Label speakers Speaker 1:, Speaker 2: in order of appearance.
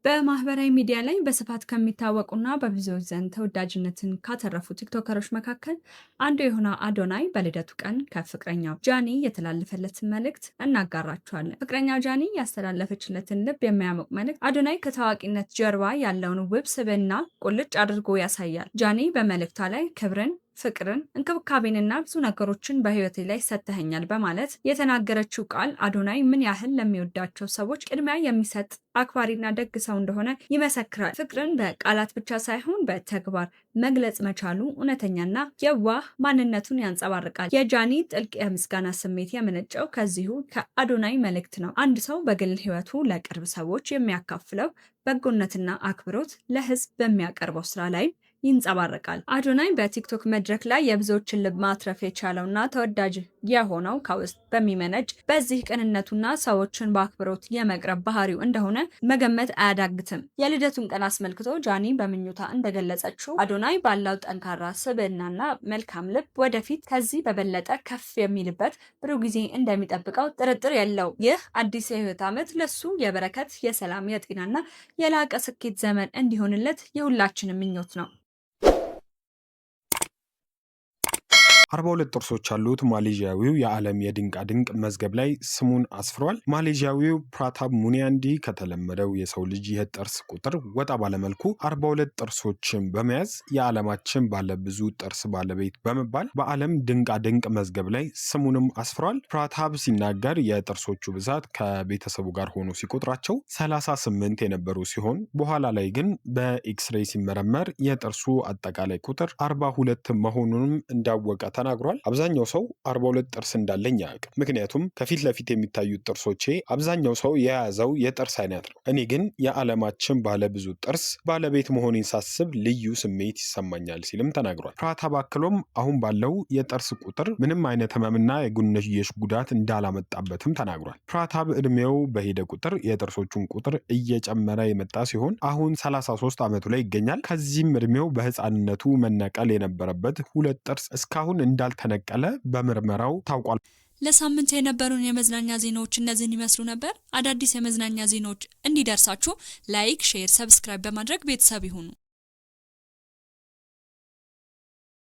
Speaker 1: በማህበራዊ ሚዲያ ላይ በስፋት ከሚታወቁና በብዙዎች ዘንድ ተወዳጅነትን ካተረፉ ቲክቶከሮች መካከል አንዱ የሆነው አዶናይ በልደቱ ቀን ከፍቅረኛው ጃኒ የተላለፈለትን መልእክት እናጋራችኋለን። ፍቅረኛው ጃኒ ያስተላለፈችለትን ልብ የሚያሞቅ መልእክት አዶናይ ከታዋቂነት ጀርባ ያለውን ውብ ስብዕና ቁልጭ አድርጎ ያሳያል። ጃኒ በመልእክቷ ላይ ክብርን፣ ፍቅርን፣ እንክብካቤንና ብዙ ነገሮችን በህይወቴ ላይ ሰጥተኸኛል በማለት የተናገረችው ቃል አዶናይ ምን ያህል ለሚወዳቸው ሰዎች ቅድሚያ የሚሰጥ አክባሪና ደግ ሰው እንደሆነ ይመሰክራል። ፍቅርን በቃላት ብቻ ሳይሆን በተግባር መግለጽ መቻሉ እውነተኛና የዋህ ማንነቱን ያንጸባርቃል። የጃኒ ጥልቅ የምስጋና ስሜት የመነጨው ከዚሁ ከአዶናይ መልእክት ነው። አንድ ሰው በግል ህይወቱ ለቅርብ ሰዎች የሚያካፍለው በጎነትና አክብሮት ለህዝብ በሚያቀርበው ስራ ላይም ይንጸባረቃል። አዶናይ በቲክቶክ መድረክ ላይ የብዙዎችን ልብ ማትረፍ የቻለውና ተወዳጅ የሆነው ከውስጥ በሚመነጭ በዚህ ቅንነቱና ሰዎችን በአክብሮት የመቅረብ ባህሪው እንደሆነ መገመት አያዳግትም። የልደቱን ቀን አስመልክቶ ጃኒ በምኞቷ እንደገለጸችው አዶናይ ባለው ጠንካራ ስብዕናና መልካም ልብ ወደፊት ከዚህ በበለጠ ከፍ የሚልበት ብሩህ ጊዜ እንደሚጠብቀው ጥርጥር የለውም። ይህ አዲስ የህይወት ዓመት ለሱ የበረከት፣ የሰላም፣ የጤናና የላቀ ስኬት ዘመን እንዲሆንለት የሁላችንም ምኞት ነው።
Speaker 2: 42 ጥርሶች ያሉት ማሌዥያዊው የዓለም የድንቃ ድንቅ መዝገብ ላይ ስሙን አስፍሯል። ማሌዥያዊው ፕራታብ ሙኒያንዲ ከተለመደው የሰው ልጅ የጥርስ ቁጥር ወጣ ባለመልኩ 42 ጥርሶችን በመያዝ የዓለማችን ባለብዙ ጥርስ ባለቤት በመባል በዓለም ድንቃ ድንቅ መዝገብ ላይ ስሙንም አስፍሯል። ፕራታብ ሲናገር የጥርሶቹ ብዛት ከቤተሰቡ ጋር ሆኖ ሲቆጥራቸው 38 የነበሩ ሲሆን በኋላ ላይ ግን በኤክስሬይ ሲመረመር የጥርሱ አጠቃላይ ቁጥር 42 መሆኑንም እንዳወቀ ተናግሯል። አብዛኛው ሰው 42 ጥርስ እንዳለኝ አያውቅም። ምክንያቱም ከፊት ለፊት የሚታዩት ጥርሶቼ አብዛኛው ሰው የያዘው የጥርስ አይነት ነው። እኔ ግን የዓለማችን ባለ ብዙ ጥርስ ባለቤት መሆኔን ሳስብ ልዩ ስሜት ይሰማኛል ሲልም ተናግሯል። ፕራታብ አክሎም አሁን ባለው የጥርስ ቁጥር ምንም አይነት ህመምና የጎንዮሽ ጉዳት እንዳላመጣበትም ተናግሯል። ፕራታብ እድሜው በሄደ ቁጥር የጥርሶቹን ቁጥር እየጨመረ የመጣ ሲሆን አሁን 33 ዓመቱ ላይ ይገኛል። ከዚህም እድሜው በህፃንነቱ መነቀል የነበረበት ሁለት ጥርስ እስካሁን እንዳልተነቀለ በምርመራው ታውቋል።
Speaker 1: ለሳምንት የነበሩን የመዝናኛ ዜናዎች እነዚህን ይመስሉ ነበር። አዳዲስ የመዝናኛ ዜናዎች እንዲደርሳችሁ like፣ share፣ subscribe በማድረግ ቤተሰብ ይሁኑ።